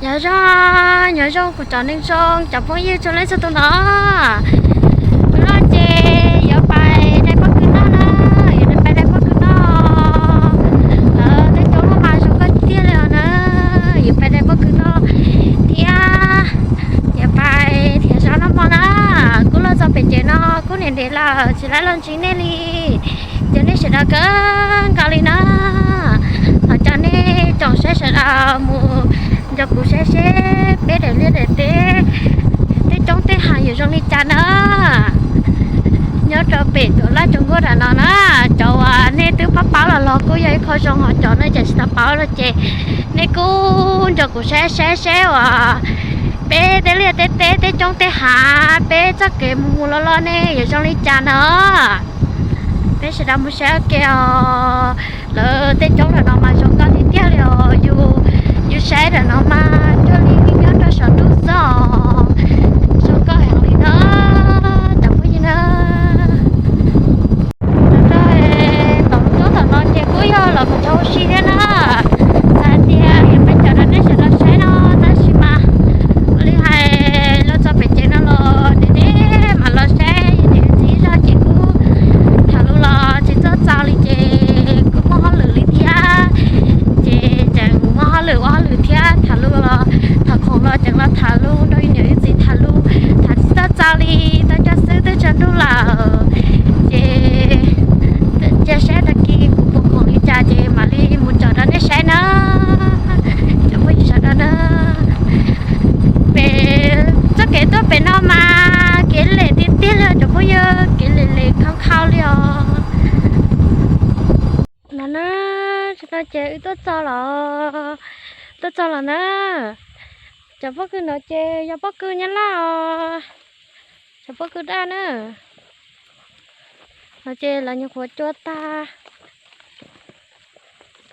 Nyob zoo, nyob zoo kuv cov neeg zoo cov phooj ywg txhua leej txhua tus ntawd. Hnub no ces yuav pais dai pob kws noj na, yuav pais dai pob kws noj. Tej coob no mas zoo nkauj tiag li os na, yuav pais dai pob kws noj thiab yuav pais thiav zaub noj mov na. Kuv los txog pem tsev no kuv niam ntev lawm tsis lawv los ntsib nej li, ces nej sawv daws kawg nkaus li na. Thov caw nej tsoom saib sawv daws mus nrog kuv saib seb peb daim liaj daim teb, tej coob tej hav yuav zoo li cas na. Nyob rau pem tuam laj tsaus ntuj nram no na, cov uas nej twb paub paub los los kuj yog ib qho zoo, ho cov nej tseem tsis tau paub los ces nej kuj nrog kuv saib saib seb uas peb tej liaj tej teb, tej coob tej hav, peb txoj kev mus mus los los ne yuav zoo li cas na. Peb sawv daws mus saib ua ke os. Lawv tej coob nram no mas zoo nkauj tiag tiag li os. Yus, yus saib nram no mas cuag li nyob rau saum ntuj xwb os. Zoo nkauj heev li na, cov phooj ywg na. Tom ntej tom no ces kuj yog los mus txog ua si thiab na. Xav hais tias yuav peb cov rau nej sawv daws saib no, tab sis mas ua li hais los txog pem tsev no los ntev ntev mam los saib, yog tias txiv zog ces kuj tham lus los tsis txawj txaus li ces kuj muaj hauj lwm li thiab. Ces tseem muaj hauj lwm ua hauj lwm thiab, tham lus los tham khoom los tseem los tham lus nrog niam txiv tham lus, tham tsis txawj txaus li, tau coj xwb twb tsaus ntuj lawm. Ces cia saib tag kis kuv puas khoom li cas ces mam li mus tsom rau nej saib na. Cov phooj ywg sawv daws na, pem txoj kev tuaj pem no mas kev lem tiag tiag li os cov phooj ywg, kev lem lem khau khau li os. No na, tsis tau ces wb tuaj txog los, tuaj txog los na. Cov pob kws no ces yog pob kws Nyab Laj os, cov pob kws daj na. No ces lawv nyuam qhuav cua tag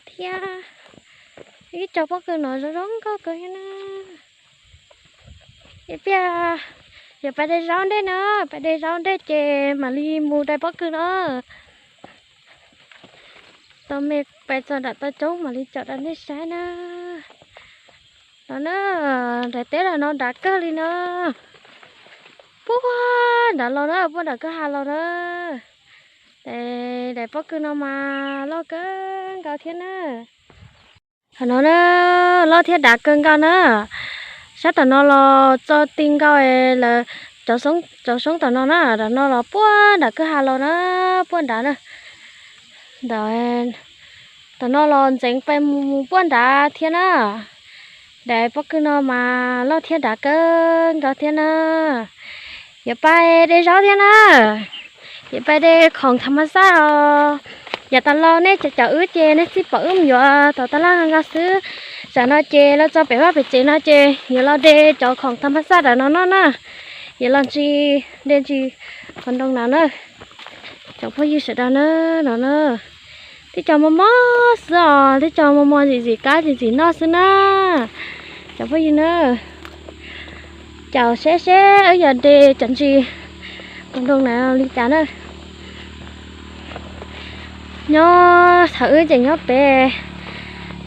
thiab. Ib co pob kws no zoo zoo nkauj kawg thiab na. Ib pliag yuav pais de zaub ntej na, pais de zaub ntej ces mam li mus dai pob kws na. Tau me pais txog nram toj coob mam li tsom rau nej saib na. No na, daim teb los no dav kawg li na. Puag nrad los na, puag nram kwj ha los na. Daim pob kws no mas loj kawg nkaus thiab na. Qhov no na, loj thiab dav kawg nkaus na. Sab tom no los txo ti nkaus lawm, cov xoob tom no na, tom no los puag nram kwj ha los na, puag nrad na. Ntawm, tom no los ntxeev pes mus puag nrad thiab na. Daim pob kws no mas loj thiab dav kawg nkaus thiab na. Yuav pais de zaub thiab na. Yuav pais de khoom tham mas xaj os. Yav tas los nej cov wb ces nej txij pom wb mus yuav tom taj laj nkaus xwb. Tam no ces los txog pem vaj pem tsev no ces yuav los de cov khoom tham mas xaj ntawm no noj na. Yuav los ntsis, de ntsis qhov ntoo no na. Cov phooj ywg sawv daws na, no na, tib co mos mos xwb os, tib co mos mos zim zim kab zim zim noj xwb na. Cov phooj ywg na, caum seb seb wb yuav de cov ntsis qhov ntoo na li cas na. Nyob thaum wb tseem nyob pem,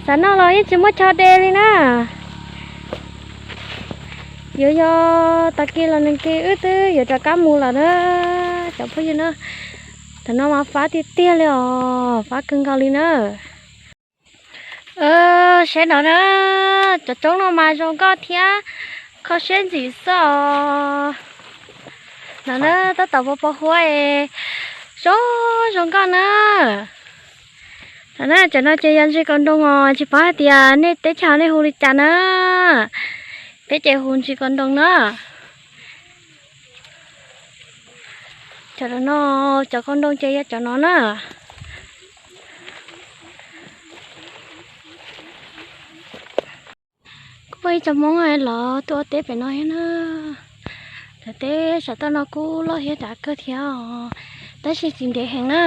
xav noj los yeej tsis muaj chaw de li na. Yuav yog tag kis los nag kis wb twb yuav rov qab mus lawm na, cov phooj ywg na. Tam no mas fab tiag tiag li os, fab kawg nkaus li na. Saib no na, cov roob no mas zoo nkauj thiab kho siab ntxim xwb os. No na, tab tom pos pos huab es zoo zoo nkauj na. No na, cov no ces yog ntsis kaus ntoo os, tsis paub hais tias nej teb chaws nej hu li cas na. Peb ces hu ntsis kaus ntoo na. Cov no, cov kaus ntoo ces yog cov no na. Kuj muaj ib co Hmoob los tuaj ua teb pem no thiab na. Daim teb saum toj no kuj loj thiab dav kawg thiab os, tab sis tsis ntev heev na.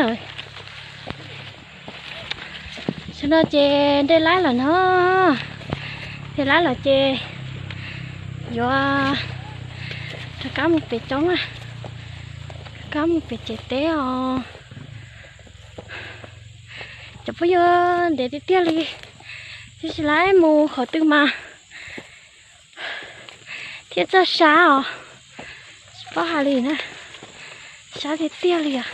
Tam no ces dej laib lawm no, dej laib lawm ces yuav rov qab mus pem roob, rov qab mus pem tsev teb os. Cov phooj ywg, ntev tiag tiag li, tsis laib mus qhov twg mas Teb txog sab os, tsis paub hais li na, sab tiag tiag li os.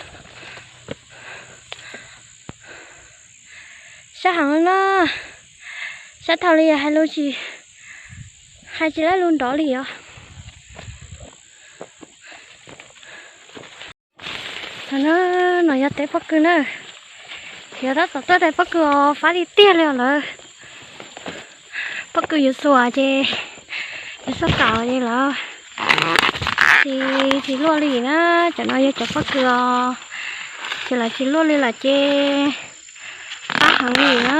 Sab heev li na, sab thaum li hais lus tsis, hais tsis laib lus nrov li os. No yog teb pob kws na, yog tab tom tuaj tais pob kws os, fab tiag tiag li os lawm. Pob kws yuav xuas ces, yuav xuas kam li lawm, tsis, tsis luaj li na. Cov no yog cov pob kws os, ces lawv tsis luaj li lawm ces fab heev li na.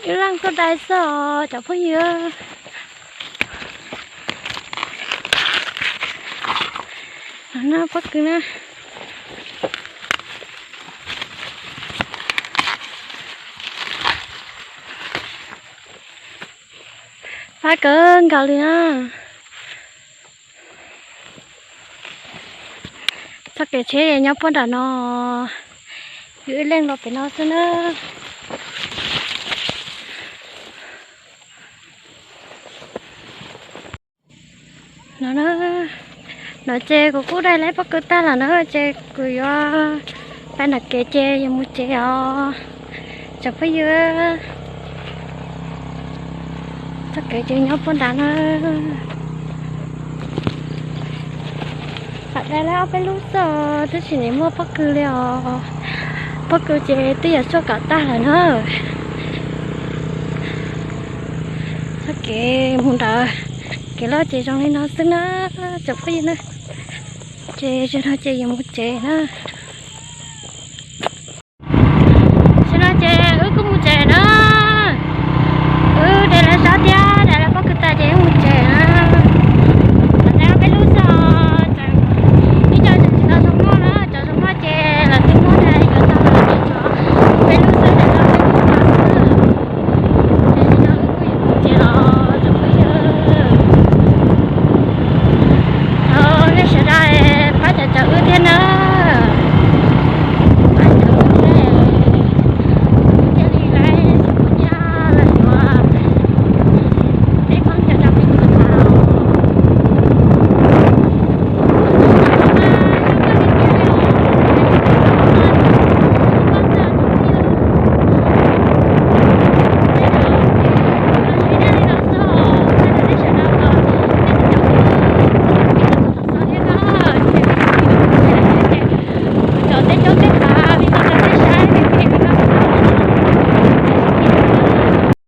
Ib leeg tuaj dai xwb os cov phooj ywg. No pob kws na, fab kawg nkaus li na. Txoj kev tsheb nyob puag nram no, yus ib leeg los pem no xwb na. No, no ces kuv kuj dai laib pob kws tag lawm na, ces kuv yuav pais nram kev ces yuav mus tsev os cov phooj ywg. Txoj kev ces nyob puag nrad na. Lam dai laib ob peb lub xwb, twb tsis muaj pob kws li os. Pob kws ces twb yuav xuas kam tag lawm na. Txoj kev mus ntawd, kev loj ces zoo li no xwb na, cov phooj ywg na. Ces zaum no ces yuav mus tsev na.